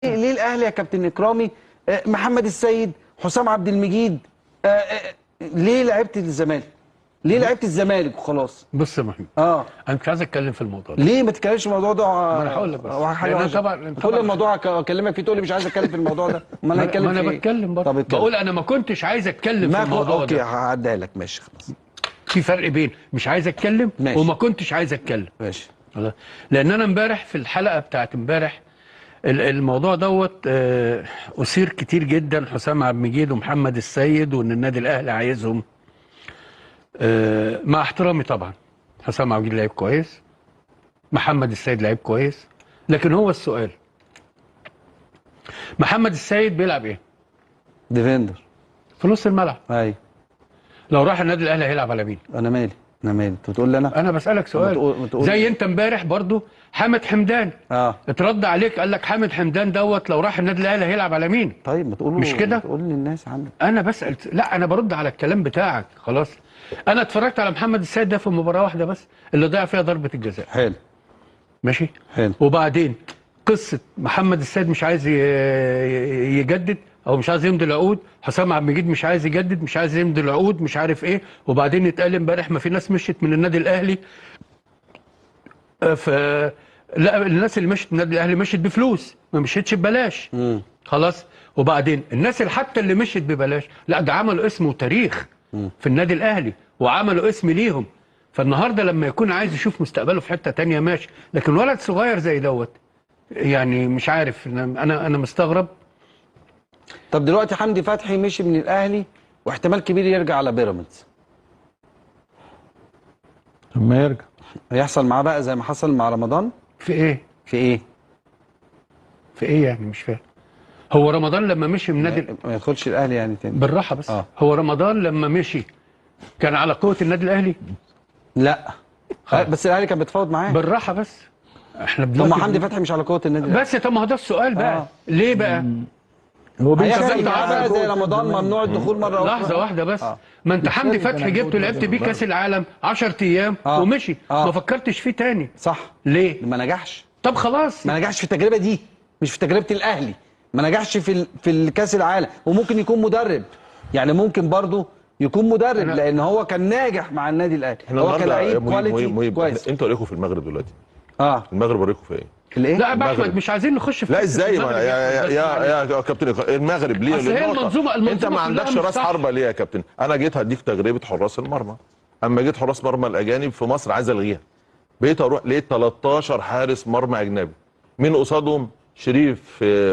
ليه الاهلي يا كابتن اكرامي محمد السيد، حسام عبد المجيد، ليه لعبت الزمالك؟ ليه لعبت الزمالك وخلاص؟ بص يا محمد، انا مش عايز اتكلم في الموضوع ده. ليه ما تتكلمش في الموضوع ده؟ ما انا هقول لك بس طبعا كل الموضوع اكلمك فيه تقول لي مش عايز اتكلم في الموضوع ده. ما انا هتكلم في ما انا بتكلم برضه، بقول انا ما كنتش عايز اتكلم في الموضوع ده. okay هعديها لك، ماشي خلاص. في فرق بين مش عايز اتكلم وما كنتش عايز اتكلم. ماشي. لان انا امبارح في الحلقة بتاعت امبارح الموضوع دوت اثير كتير جدا، حسام عبد المجيد ومحمد السيد وان النادي الاهلي عايزهم. مع احترامي طبعا، حسام عبد المجيد لعيب كويس، محمد السيد لعيب كويس، لكن هو السؤال محمد السيد بيلعب ايه؟ defender في نص الملعب. ايوه. لو راح النادي الاهلي هيلعب على مين؟ انا مالي، انا مالي، انت بتقول لي انا؟ انا بسالك سؤال. زي انت امبارح برضو حامد حمدان اترد عليك قال لك حامد حمدان دوت لو راح النادي الاهلي هيلعب على مين؟ طيب ما تقول، مش كده؟ تقول للناس عنه. انا بسال، لا انا برد على الكلام بتاعك خلاص. انا اتفرجت على محمد السيد ده في مباراة واحدة بس اللي ضيع فيها ضربه الجزاء. حلو. ماشي؟ حلو. وبعدين قصة محمد السيد مش عايز يجدد او مش عايز يمضي العقود، حسام عبد المجيد مش عايز يجدد، مش عايز يمضي العقود، مش عارف ايه. وبعدين اتقال امبارح ما في ناس مشيت من النادي الاهلي، ف لا الناس اللي مشيت من النادي الاهلي مشيت بفلوس، ما مشيتش ببلاش. خلاص. وبعدين الناس اللي حتى اللي مشيت ببلاش، لا ده عملوا اسم وتاريخ في النادي الاهلي وعملوا اسم ليهم. فالنهارده لما يكون عايز يشوف مستقبله في حتة ثانية ماشي، لكن ولد صغير زي دوت يعني مش عارف، انا مستغرب. طب دلوقتي حمدي فتحي مشي من الاهلي واحتمال كبير يرجع على بيراميدز. لما يرجع هيحصل معاه بقى زي ما حصل مع رمضان؟ في ايه؟ في ايه؟ في ايه يعني؟ مش فاهم. هو رمضان لما مشي من نادي ما يدخلش الاهلي يعني تاني؟ بالراحة بس. هو رمضان لما مشي كان على قوة النادي الاهلي؟ لا بس الاهلي كان بيتفاوض معاه. بالراحة بس، احنا دلوقتي طب ما حمدي فتحي مش على قوة النادي الاهلي بس. طب ما هو ده السؤال بقى. ليه بقى؟ هو هيحصل معاه بقى زي رمضان ممنوع الدخول مرة اخرى؟ لحظة واحدة بس. ما انت حمدي فتحي جبته لعبت بيه كاس العالم 10 ايام ومشي. ما فكرتش فيه تاني. صح. ليه؟ ما نجحش. طب خلاص، ما نجحش في التجربة دي، مش في تجربه الاهلي، ما نجحش في الكاس العالم. وممكن يكون مدرب يعني، ممكن برضه يكون مدرب لان هو كان ناجح مع النادي الاهلي، هو كان لعيب quality كويس. انتوا رايكم في المغرب دلوقتي؟ المغرب رايكم في ايه؟ الايه؟ لا يا احمد مش عايزين نخش في لا ازاي يا كابتن المغرب ليه؟ اصل هي المنظومة انت ما عندكش راس حربه ليه يا كابتن؟ انا جيت هديك تجربه حراس المرمى. اما جيت حراس مرمى الاجانب في مصر عايز الغيها، بقيت اروح لقيت 13 حارس مرمى اجنبي، مين قصادهم؟ شريف.